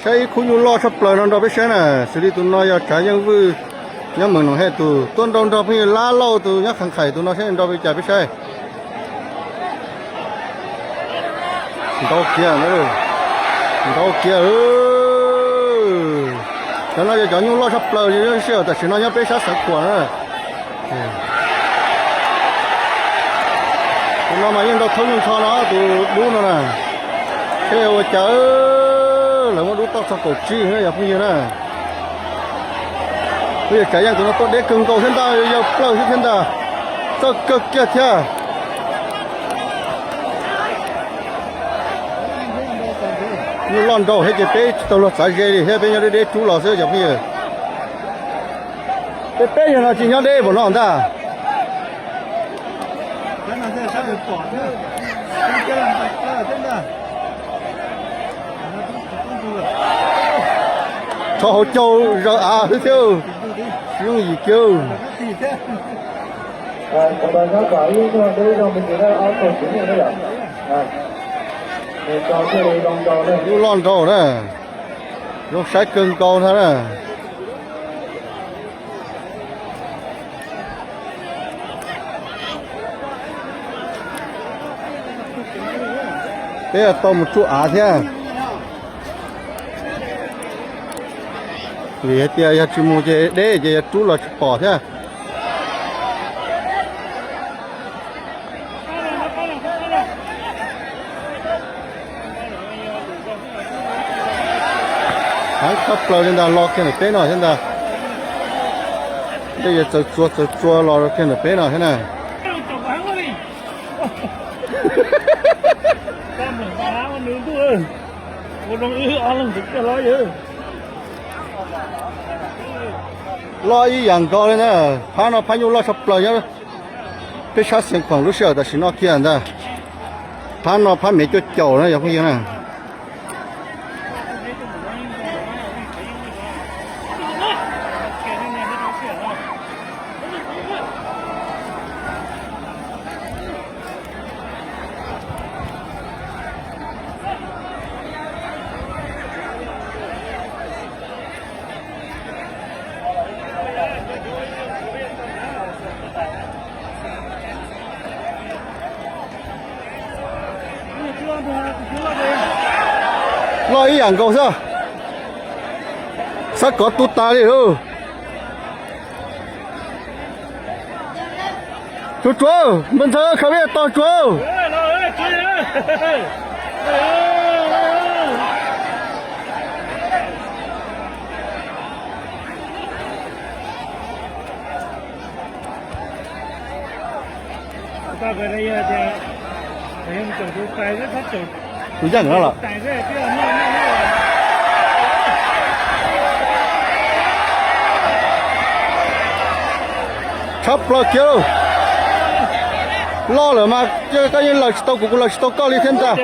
Saib ib khub nyuj loj tshaj plaws no nrog peb saib na, xws li tus no yog Tsav Yeej Vwj nyob Meem Noom Hej tus, tuaj nrau nrog phooj ywg Lab Lauj tus nyob Khaj Khais tus no saib nrau li cas peb saib. Ntau kiag, ntau kiag. Cov no yog cov nyuj loj tshaj plaws sij hawm tam sim no nyob peb sab Xeev Khuam na. Tus no mas yeej nrau thoob nyuj ntsho no tus dub no na. Seb ua cas lawv muab dub toj txog kaum tsib na yog phooj ywg na. Phooj ywg Tsav Yeej tus no tuaj deb kawg nkaus thiab ntag, yawg plaws thiab thiab ntag. Txawj kawg kiag thiab. Nyuj loj nrau thiab ces peb tsis tau luag txav ze li thiab, peb nyob deb deb rub los xwb cov phooj ywg. Peb peb yawg no tsis nyob deb npaum no ntag. Rho hauv caug zaws av xwb thiab. Yooj yim kiag. Lub loj nrau na, zoo saib kawg nkaus ntag na. Peb tau mus tsuj av thiab. Vim hais tias yog tsis mus ces deb ces yog rub los tsis pom thiab. Heev tshaj plaws li ntag, lo kiag ntawm peb no thiab ntag. Dej yuav txaws txua txaws txua los kiag ntawm peb no thiab na. Loj ib yam nkaus li na, phab no phab nyuj loj tshaj plaws nyob peb sab Xeev Khuam lub sij hawm tam sim no kiag ntag. Phab no phab mev cuaj caum na yog phooj ywg na. Loj ib yam nkaus xwb. Xav kov tu tas li lauj. Tsuav tsuav, npawg ntxawg khaws peb tog tsuav. Tus yaj no los. Tshab plaws kiag lauj. Loj lawm mas koj yeej lawv tsis tau kuv, kuv lawv tsis tau koj li thiab ntag.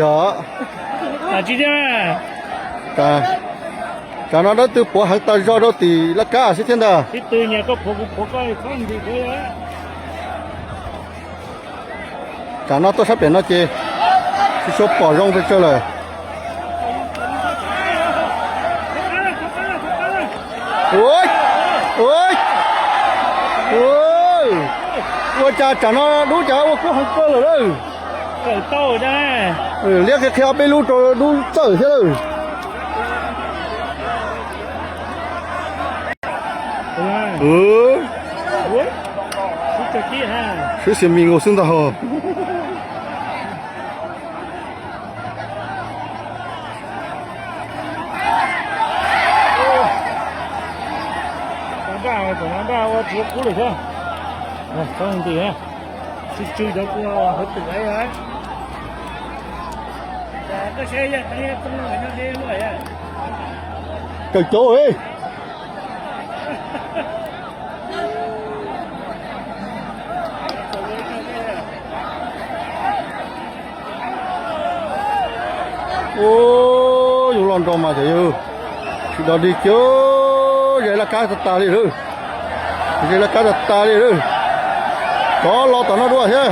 Yog, tsam no dab tw puav heev tas zog rau tim laj kab xwb thiab ntag. Tsam no tuaj sab pem no ces tsis tshua pom zoo pes tsawg lawm. Ua cas tsam no dub cas ua kub heev kawg lawm lawm. Liab qhia qhia ob peb lub rau dub txawm thiab lawm. Swb xiav mis nkaus xwb ntag hos. Kawm cov. Ub, yus los nrog mas cov yawg, tsis dog dig kiag, ze laj kab tag tas li lawm, ze laj kab tag tas li lawm. Kov los tom no dua thiab.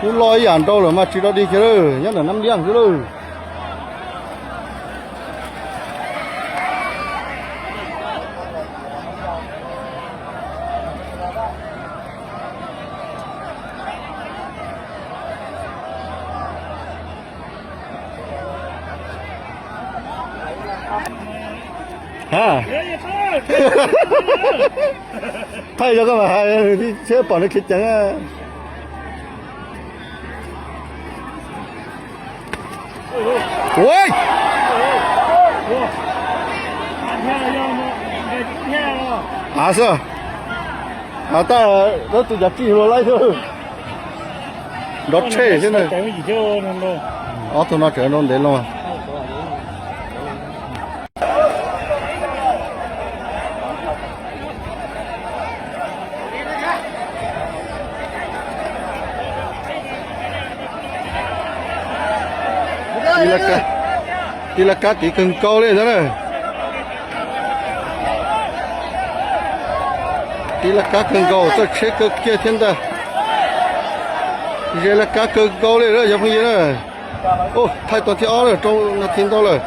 Lub loj ib yam nrau lawm mas tsis rau dig kiag lawm, nyob ntawm Nab Liaj xwb lawm. Ha, thaij rau koj mas hais thiab pom nws khiav ceev. Ua, av xwb. Av tab, lawv tus cav tsij luag laib xwb. Nrov tshej xwb na. Ob tug no tseem nrau ntev loo. Tiv laj kab tiv kawg nkaus li ntag na. Tiv laj kab kawg nkaus, txawj tsheb kawg kiag thiab ntag. Ze laj kab kawg nkaus li lawm cov phooj ywg na. Thaij tau thib ob lawm, rau nas this ntau lawm.